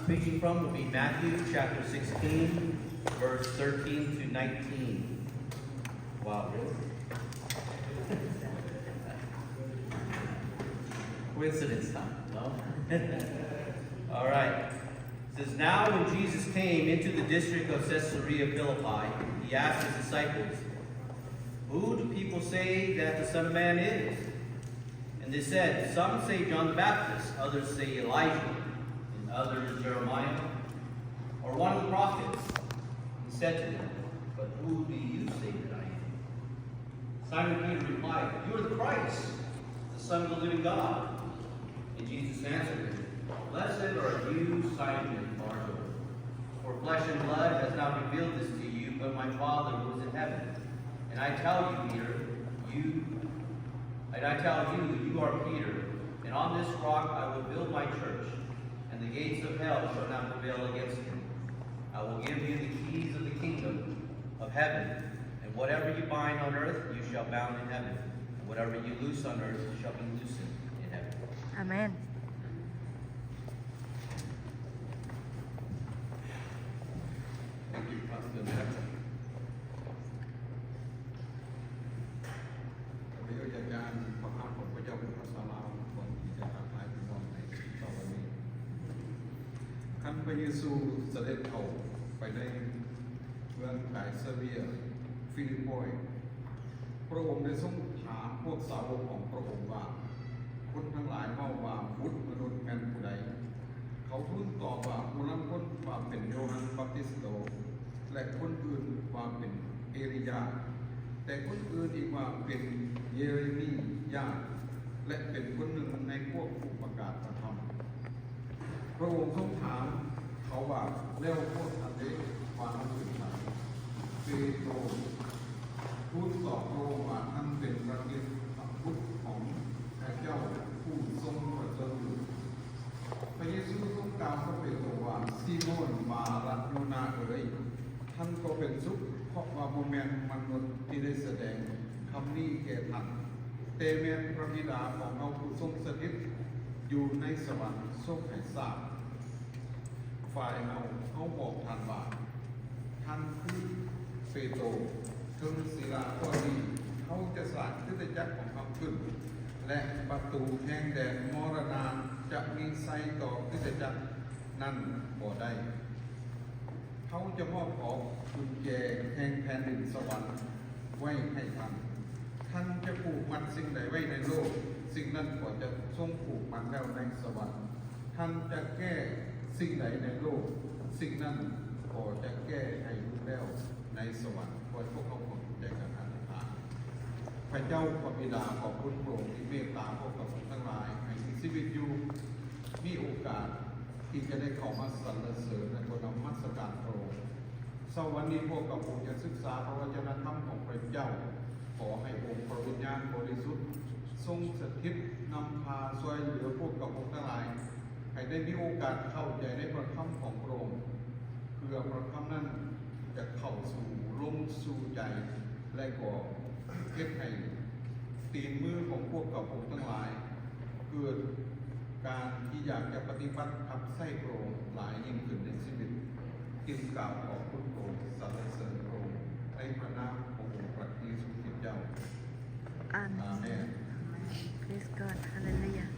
Preaching from will be Matthew chapter sixteen, verse thirteen to nineteen. Wow, really? Coincidence, huh? No? All right. It says, "Now when Jesus came into the district of Caesarea Philippi, he asked his disciples, 'Who do people say that the Son of Man is?' And they said, 'Some say John the Baptist, others say Elijah, and others Jeremiah, or one of the prophets.' He said to them, 'But who do you say that I am?' Simon Peter replied, 'You are the Christ, the Son of the living God.' And Jesus answered him, 'Blessed are you, Simon Bar-Jonah, for flesh and blood has not revealed this to you, but my Father who is in heaven. And I tell you, Peter, you, and I tell you, you are Peter, and on this rock I will build my church, and the gates of hell shall not prevail against it. I will give you the keys of the kingdom of heaven, and whatever you bind on earth, you shall bound in heaven, and whatever you loose on earth shall be loosened in heaven.'" ອາເມນ. Thank you, Pastor Matt. ຂ້າພະເຈົ້າຢາກອ່ານພະຄຳຂອງພະເຈົ້າເປັນພາສາລາວ ກ່ອນທີ່ຈະທັກທາຍພີ່ນ້ອງໃນເຊົ້າວັນນີ້. ຄັນພະເຢຊູສະເດັດເຂົ້າໄປໃນເມືອງໄກສາເຣຍຟີລິບປອຍ, ພະອົງໄດ້ຊົງຖາມພວກສາວົກຂອງພະອົງວ່າ, ຄົນທັງຫຼາຍເວົ້າວ່າບຸດມະນຸດແມ່ນຜູ້ໃດ? ເຂົາທູນຕອບວ່າ, ຜູ້ລາງຄົນວ່າເປັນໂຢຮັນບັບຕິສໂຕ, ແລະ ຄົນອື່ນວ່າເປັນເອລີຢາ, ແຕ່ຄົນອື່ນອີກວ່າເປັນເຢເຣມີຍາ, ແລະ ເປັນຄົນໜຶ່ງໃນພວກຜູ້ປະກາດພະທຳ. ພະອົງຊົງຖາມເຂົາວ່າ, ແລ້ວພວກທ່ານເດ ວ່າເຮົາເປັນໃຜ? ເປໂຕຣທູນຕອບພະອົງວ່າ, ທ່ານເປັນພະຄຣິດ, ບຸດຂອງພະເຈົ້າຜູ້ຊົງປະເຊີດຢູ່. ພະເຢຊູຊົງກ່າວກັບເປໂຕຣວ່າ, ຊີໂມນບາຣໂຍນາເອີຍ, ທ່ານກໍເປັນສຸກ, ເພາະວ່າບໍ່ແມ່ນມະນຸດທີ່ໄດ້ສະແດງຄຳນີ້ແກ່ທ່ານ, ແຕ່ແມ່ນພະບິດາຂອງເຮົາຜູ້ຊົງສະຖິດຢູ່ໃນສະຫວັນຊົງໃຫ້ຊາບ. ຝ່າຍເຮົາ, ເຮົາບອກທ່ານວ່າ, ທ່ານຄືເປໂຕຣ, ເທິງສີລາກ້ອນນີ້ເຮົາຈະສ້າງຄຣິສຕະຈັກຂອງເຮົາຂຶ້ນ, ແລະ ປະຕູແຫ່ງແດນມໍລະນະຈະມີໄຊຕໍ່ຄຣິສຕະຈັກນັ້ນບໍ່ໄດ້. ເຮົາຈະມອບຂອງກຸນແຈແຫ່ງແຜ່ນດິນສະຫວັນໄວ້ໃຫ້ທ່ານ. ທ່ານຈະຜູກມັດສິ່ງໃດໄວ້ໃນໂລກ, ສິ່ງນັ້ນກໍຈະຊົງຜູກມັດແລ້ວໃນສະຫວັນ. ທ່ານຈະແກ້ສິ່ງໃດໃນໂລກ, ສິ່ງນັ້ນກໍຈະແກ້ໃຫ້ລຸດແລ້ວໃນສະຫວັນ. ຂໍໃຫ້ພວກເຮົາພ້ອມໃຈກັນອະທິຖານ. ພະເຈົ້າພະບິດາ, ຂອບຄຸນພະອົງທີ່ເມດຕາພວກຂ້າພະເຈົ້າທັງຫຼາຍ ໃຫ້ມີຊີວິດຢູ່, ມີໂອກາດ ທີ່ຈະໄດ້ເຂົ້າມາສັນລະເສີນ ແລະ ກໍນະມັດສະການພະອົງ. ເຊົ້າວັນນີ້ພວກຂ້າພະເຈົ້າຈະສຶກສາພະວະຈະນະຄຳຂອງພະເຈົ້າ. ຂໍໃຫ້ອົງພະວິນຍານບໍລິສຸດຊົງສະຖິດນຳພາຊ່ວຍເຫຼືອພວກຂ້າພະເຈົ້າທັງຫຼາຍ ໃຫ້ໄດ້ມີໂອກາດເຂົ້າໃຈໃນພະຄຳຂອງພະອົງ, ເພື່ອພະຄຳນັ້ນຈະເຂົ້າສູ່ລົງສູ່ໃຈ ແລະ ກໍເຮັດໃຫ້ຕີນມືຂອງພວກຂ້າພະເຈົ້າທັງຫຼາຍ ເກີດການທີ່ຢາກຈະປະຕິບັດຮັບໃຊ້ພະອົງຫຼາຍຍິ່ງຂຶ້ນໃນຊີວິດ. ຈຶ່ງກ່າວຂອບຄຸນພະອົງ, ສັນລະເສີນພະອົງ ໃນພະນາມຂອງອົງພະເຢຊູຄຣິດເຈົ້າ. ອາເມນ. ອາເມນ. Praise God. Hallelujah.